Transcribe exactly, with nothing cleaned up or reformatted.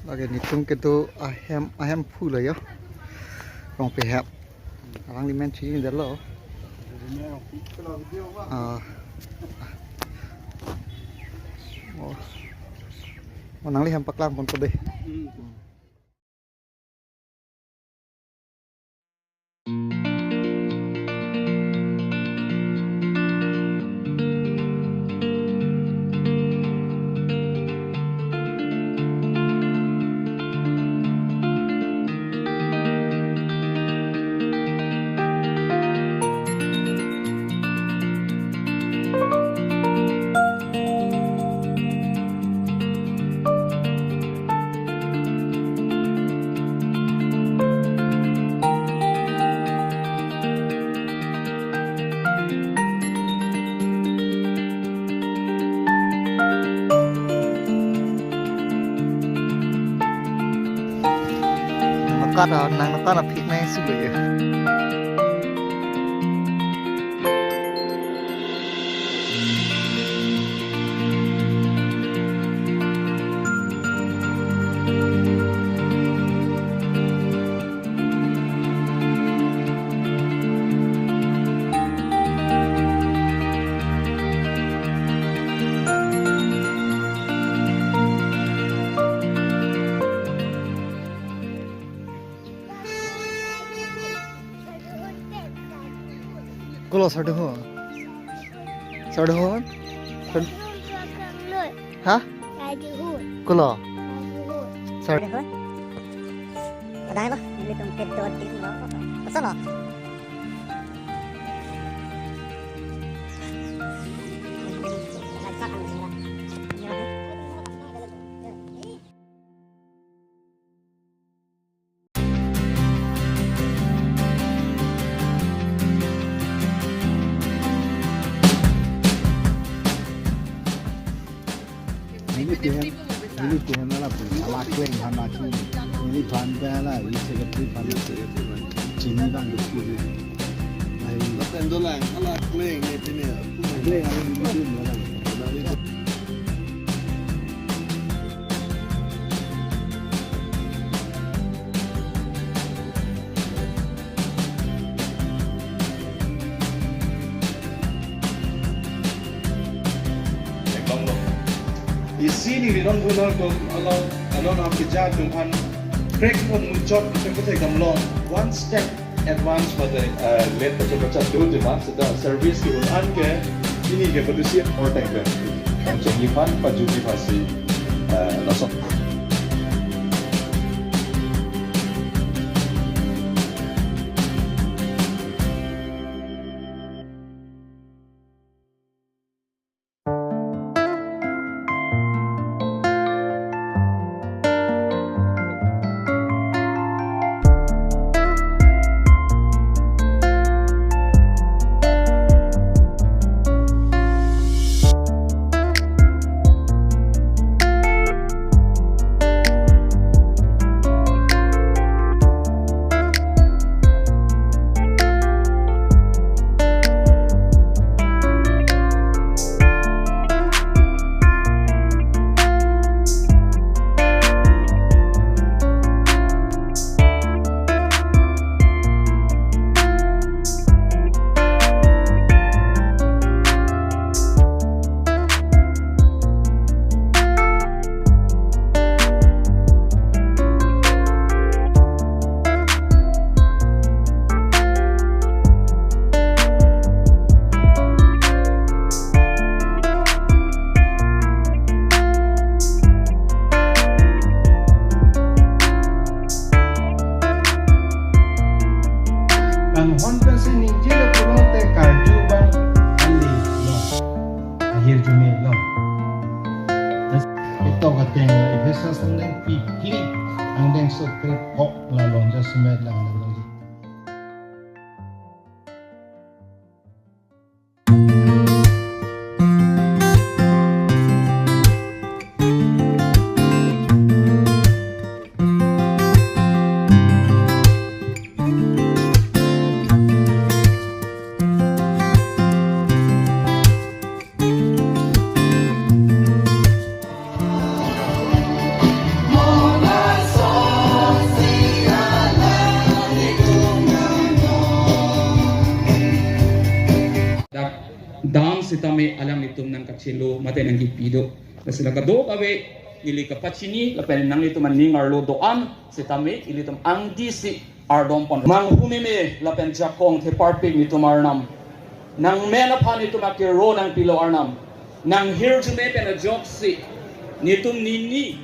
Lake netum kedo ahem, ahemphu lo yo. Rongpi ahem. Alangli men chini dalo. Ah. Oh. Oh, nangli hem paklang ponpo dei. Nangkot, nang nangkot aphi nai sulu ya. Kolo sardu ho. Sardu ho. Sar-, ha? Kolo. Sardu ho. Padahal lo, nelitum kedo din lo. Pasal lo. Neli tihan, neli tihan ala pun, ala kleng hana chini. Neli phan ba la, isi kati phan chini bang kati. Ai, la pen dolang, ala kleng ni pini. Kleng, ala ni pini, ala. Isi neli nonbura atum along, along apija atum aphan krek pon muchot, krek pon theklong, one step advance pada, eh, late pachok pachok dulu di mas, seta service ke un an ke, ini ke produksi or tank ke. Kangcheng iphan, pajuki phasi, eh, lason. Kanghon pensi ningjelo pulote karju abang ali lo. Ahirjume lo. Tok ateng Ephesus angdeng phli, angdengso krepho la along jasemet lang lang. sitame alanglitum nangkachelo mate nangkipi do. Lasi la kadokave neli kapachini lapen nanglitum aning arlo do-an sitame ilitum angdisi ardom pon. Manghu meme lapen jakong theparpik netum Arnam. Nangmen aphan netum akero nangpilo Arnam. Nanghirjume pen ajoksi netum nini